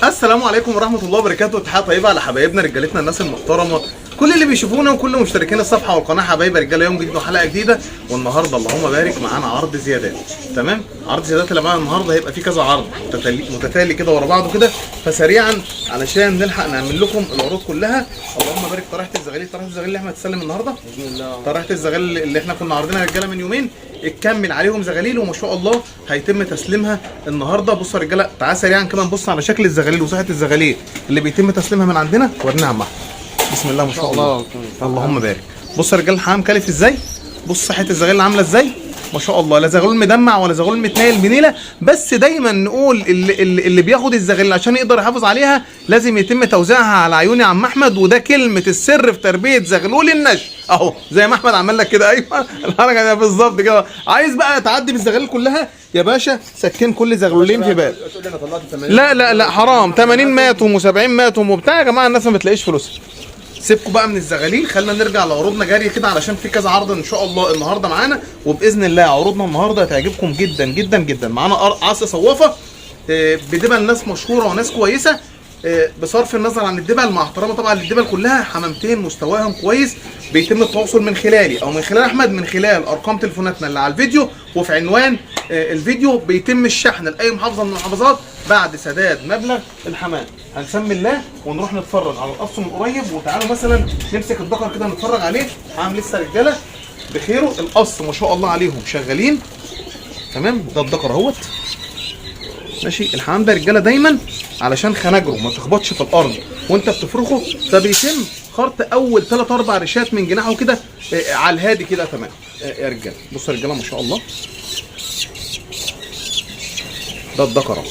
السلام عليكم ورحمة الله وبركاته. تحية طيبة على حبايبنا رجالتنا الناس المحترمة، كل اللي بيشوفونا وكل مشتركين الصفحة والقناة. حبايب رجاله، يوم جديد وحلقه جديده، والنهارده اللهم بارك معانا عرض زيادات. تمام، عرض زيادات اللي معانا النهارده هيبقى فيه كذا عرض متتالي كده ورا بعضه كده، فسريعا علشان نلحق نعمل لكم العروض كلها. اللهم بارك. طريحه الزغاليل، طريحه الزغاليل اللي احنا هتسلم النهارده باذن الله. طريحه الزغاليل اللي احنا كنا عارضينها رجاله من يومين، اتكمل عليهم زغاليل وما شاء الله هيتم تسليمها النهارده. بصوا يا رجاله، تعال سريعا كده نبص على شكل الزغاليل وصحة الزغاليل اللي بيتم تسليمها من عندنا. ورينا يا عم احمد. بسم الله ما شاء الله، اللهم بارك. بص يا رجاله الحمام كلف ازاي، بص صحة الزغاليل عامله ازاي ما شاء الله. لا زغلول مدمع ولا زغلول متنايل بنيله. بس دايما نقول اللي بياخد الزغاليل عشان يقدر يحافظ عليها لازم يتم توزيعها على عيون يا عم احمد، وده كلمة السر في تربيه زغلول النش. اهو زي ما احمد عمل لك كده، ايوه الحركة دي بالظبط كده. عايز بقى تعدي بالزغاليل كلها يا باشا، سكن كل زغلولين في باب. تقول لي انا طلعت 80؟ لا لا لا حرام، 80 ماتوا و70 ماتوا وبتاع يا جماعة، الناس ما بتلاقيش فلوسها. سيبكوا بقى من الزغاليل، خلينا نرجع لعروضنا جري كده علشان في كذا عرض ان شاء الله النهارده معانا، وباذن الله عروضنا النهارده هتعجبكم جدا جدا جدا. معانا عصا صوافه بدبل ناس مشهورة وناس كويسة، بصرف النظر عن الدبل مع احترامي طبعا للدبل كلها، حمامتين مستواهم كويس. بيتم التواصل من خلالي او من خلال احمد من خلال ارقام تليفوناتنا اللي على الفيديو وفي عنوان الفيديو. بيتم الشحن لاي محافظة من المحافظات بعد سداد مبلغ الحمام. هنسمي الله ونروح نتفرج على القص من قريب، وتعالوا مثلا نمسك الذكر كده نتفرج عليه. عامل لسه رجاله بخيره، القص ما شاء الله عليهم شغالين تمام. ده الذكر اهوت ماشي. الحمام ده رجاله دايما علشان خناجره ما تخبطش في الارض وانت بتفرخه، فبيتم خرط اول 3 4 ريشات من جناحه كده على الهادي كده تمام. يا رجاله بصوا يا رجاله ما شاء الله، ده الذكر اهو.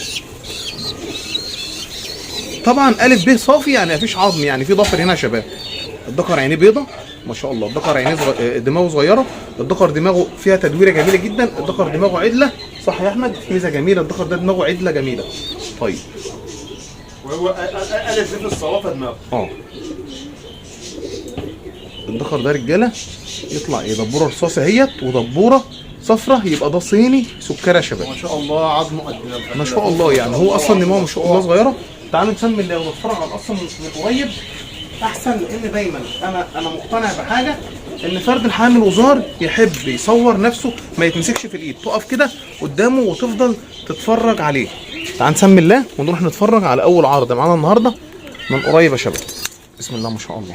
طبعا الف ب صافي، يعني مفيش عظم، يعني في ضفر هنا يا شباب. الذكر عينيه بيضة ما شاء الله، الذكر عينيه دماغه صغيرة، الذكر دماغه فيها تدويره جميلة جدا، الذكر دماغه عدله صح يا احمد؟ في ميزة جميلة، الذكر ده دماغه عدله جميلة. طيب وهو الف في الصوافه دماغه. الذكر ده رجاله يطلع ايه؟ دبوره رصاصة اهيت ودبوره صفرة، يبقى ده صيني سكر يا شباب. ما شاء الله عظمه قد ما شاء الله، يعني هو اصلا دماغه ما شاء الله صغيرة. تعالوا نسمي الله ونتفرج على القص من قريب احسن، لان دايما انا مقتنع بحاجة، ان فرد الحمام الوزار يحب يصور نفسه، ما يتمسكش في الايد، تقف كده قدامه وتفضل تتفرج عليه. تعال نسمي الله ونروح نتفرج على اول عرض معانا النهارده من قريب يا شباب. بسم الله ما شاء الله.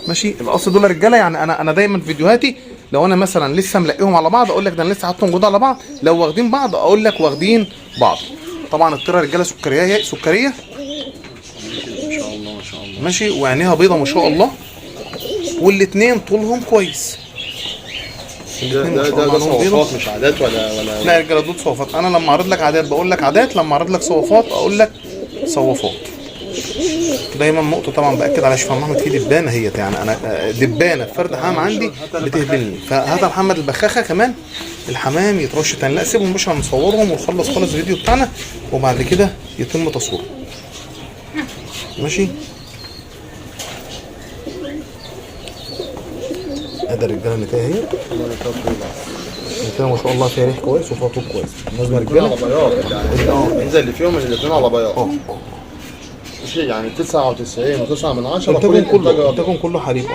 ماشي، القص دول رجاله، يعني انا دايما في فيديوهاتي لو انا مثلا لسه ملاقيهم على بعض اقول لك ده انا لسه حاطهم جداد على بعض، لو واخدين بعض اقول لك واخدين بعض. طبعا الطيرة رجاله سكريه سكريه ما شاء الله ما شاء الله. ماشي، وعينيها بيضة ما شاء الله، والاثنين طولهم كويس. ده الاثنين ما ده شاء ده, الله ده عينهم بيضة. صوافات مش عادات ولا لا يا رجاله دول صوافات، انا لما اعرض لك عادات بقول لك عادات، لما اعرض لك صوافات اقول لك صوافات. دايما نقطة طبعا باكد على شفا محمد، في دبانه هي يعني انا دبانه في فرد حمام عندي بتهبلني، فهات يا محمد البخاخه كمان الحمام يترش تاني. لا سيبهم مش هنصورهم ونخلص خالص الفيديو بتاعنا وبعد كده يتم تصويره. ماشي، ادي الرجالة النتايه اهي، النتايه ما شاء الله فيها ريح كويس وفيها طول كويس. بالنسبة الاثنين للرجاله على بياض يعني، الميزة اللي فيهم ان الاثنين على بياض. ماشي، يعني 99.9 من 10. انتاجهم كله، انتاجهم كله حليب.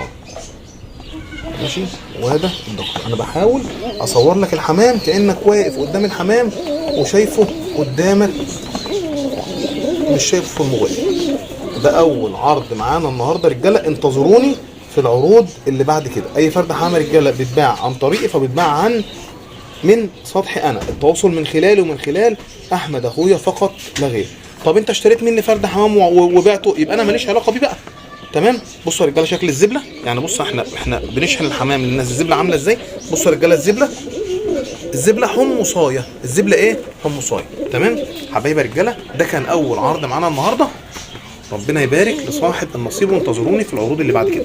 ماشي، وهذا الدكتور انا بحاول اصور لك الحمام كانك واقف قدام الحمام وشايفه قدامك، مش شايفه في الموبايل. ده اول عرض معانا النهارده رجاله، انتظروني في العروض اللي بعد كده. اي فرد حمام رجاله بيتباع عن طريقي فبيتباع عن من سطحي انا، التواصل من خلالي ومن خلال احمد اخويا فقط لا غير. طب انت اشتريت مني فرد حمام وبعته، يبقى انا ماليش علاقة بيه بقى. تمام. بصوا يا رجاله شكل الزبله، يعني بصوا احنا بنشحن الحمام للناس، الزبله عامله ازاي. بصوا يا رجاله الزبله، الزبله حمصايه، الزبله ايه؟ حمصايه. تمام حبايبي يا رجاله، ده كان اول عرض معانا النهارده. ربنا يبارك لصاحب النصيب، وانتظروني في العروض اللي بعد كده.